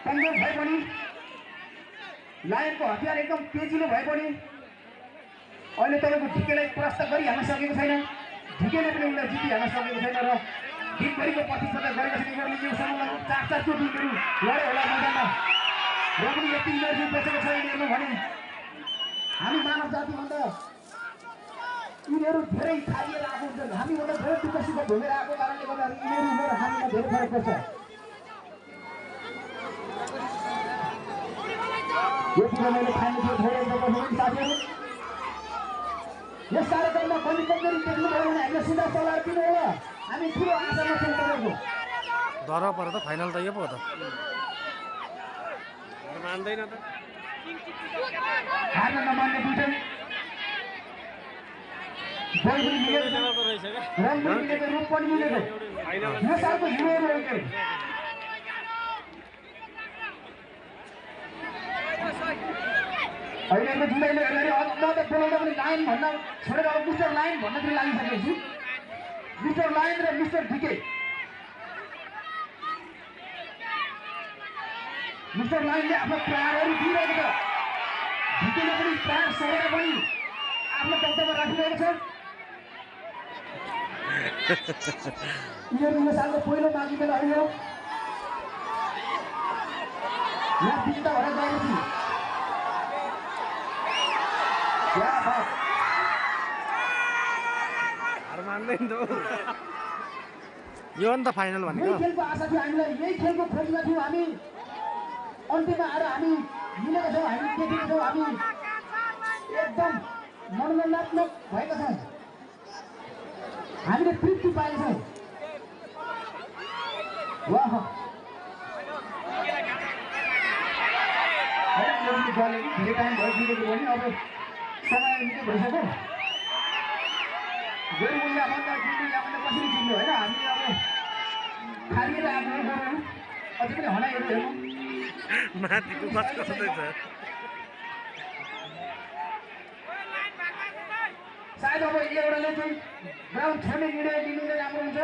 कमजोर भए पनि लायनको हतियार एकदम तेजिलो भए पनि अहिले तपाईँको ढिकेलाई परास्त गरिहाल्न सकेको छैन। ढिकेले पनि उसलाई जितिहाल्न सकेको छैन र दिनभरिको प्रतिस्पर्धा गरेका छन् यिनीहरूले। यो समूहमा 4-4 चोटि यिनीहरू लडे होला मैदानमा र पनि यति इनर्जी बचेको छ यिनीहरू भने हामी मानव जातिभन्दा यिनीहरू धेरै खाइएर आएको हुन्छन्। हामीभन्दा धेरै दुःख सुख भोगेर आएको कारणले गर्दाखेरि यिनीहरू र हामीमा धेरै फरक पर्छ। यो कुरा मैले खानु थियो धेरै बस्नु साथीहरू। यस कार्यक्रममा कमी कमजोरी देख्नुभयो भने हामीले सिधा सल्लाह दिनु होला। हामी ठुलो आशामा छौँ तपाईँको। डर पर त फाइनल त यो पो त मान्दैन त हार्न नमान्ने दुइटै बल पनि मिलेको छ, रङ पनि मिलेको, रूप पनि मिलेको। यो सालको हिरोहरू हो। अहिलेको जुलाईले हेर्दाखेरि अब म त बोलाउँदा पनि लाइन भन्न छोडेर अब मिस्टर लाइन भन्नतिर लागिसकेको छु। मिस्टर लाइन र मिस्टर ढिके। मिस्टर लाइनले आफ्नो प्रायहरू दिइरहेको छ। ढिकेले पनि प्राय सहेर पनि आफ्नो वक्तव्य राखिरहेको छ। यिनीहरू यो सालको पहिलो माघी मेला हो। यहाँ विजेता भएर गएको छु। मान्दैन त यो नि त फाइनल भनेको। यही खेलको आशा थियो हामीलाई, यही खेलको खोजमा थियौँ हामी। अन्तिममा आएर हामी मिलेका छौँ, हामी देखेका छौँ, हामी एकदम मनोरञ्जनात्मक भएका छौँ। हामीले तृप्ति पाएका छौँ। वाह धेरै टाइम भइसकेको पनि अब समय निकै भइसक्यो। गोरु यहाँभन्दा जित्नु यहाँभन्दा कसरी जित्नु होइन। हामीले अब खारिएर आएको गोरुहरू अझै पनि हनाइहरू हेर्नु माथिको कस्तो गर्दैछ। सायद अब एउटाले चाहिँ ग्राउन्ड छोड्ने निर्णय लिनु नै राम्रो हुन्छ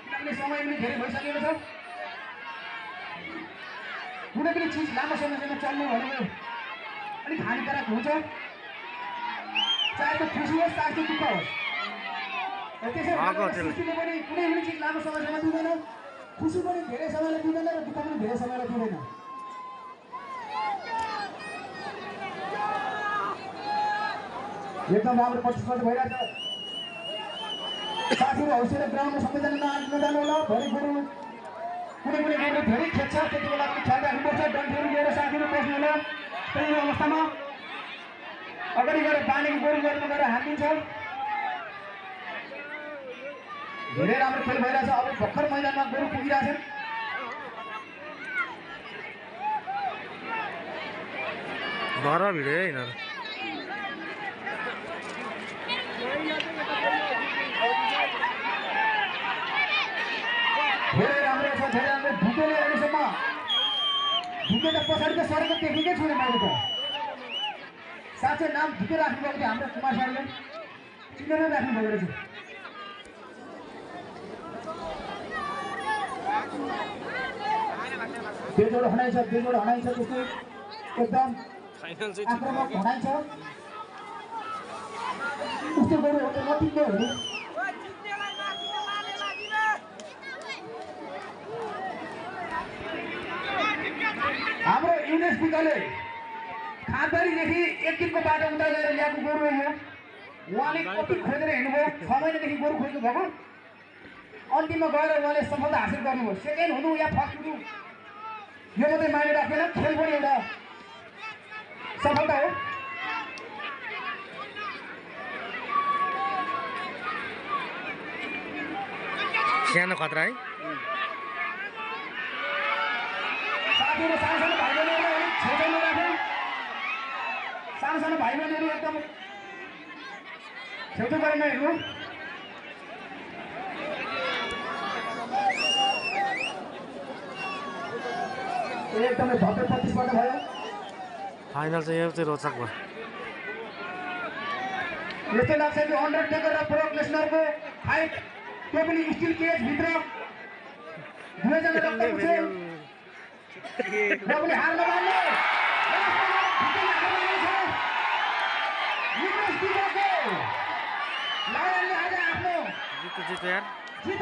किनभने समय पनि धेरै भइसकेको छ। कुनै पनि चिज लामो समयसम्म चल्नु भनेको अलिक हानिकारक हुन्छ। चाहे त्यो खुसी होस् चाहे त्यो दुःख होस्। त्यसैले पनि कुनै पनि चिज लामो समयसम्म दिँदैन। खुसी पनि धेरै समयलाई दिँदैन र दुःख पनि धेरै समयलाई दिँदैन। एकदम राम्रो प्रतिस्पर्धा भइरहेछ। साथीहरू हौसला ग्राउन्डमा सबैजना नजानु होला। भरे गोरु कुनै कुनै गोरु धेरै खेल्छ, त्यति बेला पनि ख्याल राख्नुपर्छ। डन्ठीहरू लिएर साथीहरू बस्नु होला। त्यही अवस्थामा अगाडि गएर बाँधेको गोरु गोरुमा गएर हालिदिन्छ। धेरै राम्रो खेल भइरहेछ। अब भर्खर मैदानमा गोरु पुगिरहेछन्। डर भिडे यिनीहरू धेरै राम्रो छ, धेरै राम्रो। ढुकेले अहिलेसम्म ढुके त पछाडिको सरेको देखेकै छुइनँ मैले त। साँच्चै नाम ढुके राख्नुभएको थियो हाम्रो कुमार सरले, चिनेर राख्नुभएको रहेछ। बेजोड हनाइ छ, बेजोड हनाइ छ, त्यस्तै एकदम आक्रामक हनाइ छ। उस्तो गोरु हो त नटिक्ने हो नि। हाम्रो युनेस विकले खाँदरीदेखि एक दिनको बाटो उता गएर ल्याएको गोरु हो। उहाँले कति खोजेर हिँड्नुभयो, 6 महिनादेखि गोरु खोज्नु भएको। अन्तिममा गएर उहाँले सफलता हासिल गर्नुभयो। सेकेन्ड हुनु या फर्स्ट हुनु यो मात्रै माने राखेन, खेल पनि एउटा सफलता हो। सानो खतरा है। साथीहरू सानो भाइ बहिनीहरू अलिक छेउछाउमा राख्नु। सानो भाइ बहिनीहरू एकदम छेउछाउ गरेर हेर्नु। एकदमै भव्य प्रतिस्पर्धा भयो। फाइनल चाहिँ यो चाहिँ रोचक भयो। यस्तै लाग्छ कि अन्डरटेकर र ब्रोक लेसनरको फाइट, त्यो पनि स्टिल केज भित्र दुवैजना रक्तको खेल। र पनि हार नमान्नु युवराज दिपकको लायनले आज आफ्नो जित्यो यार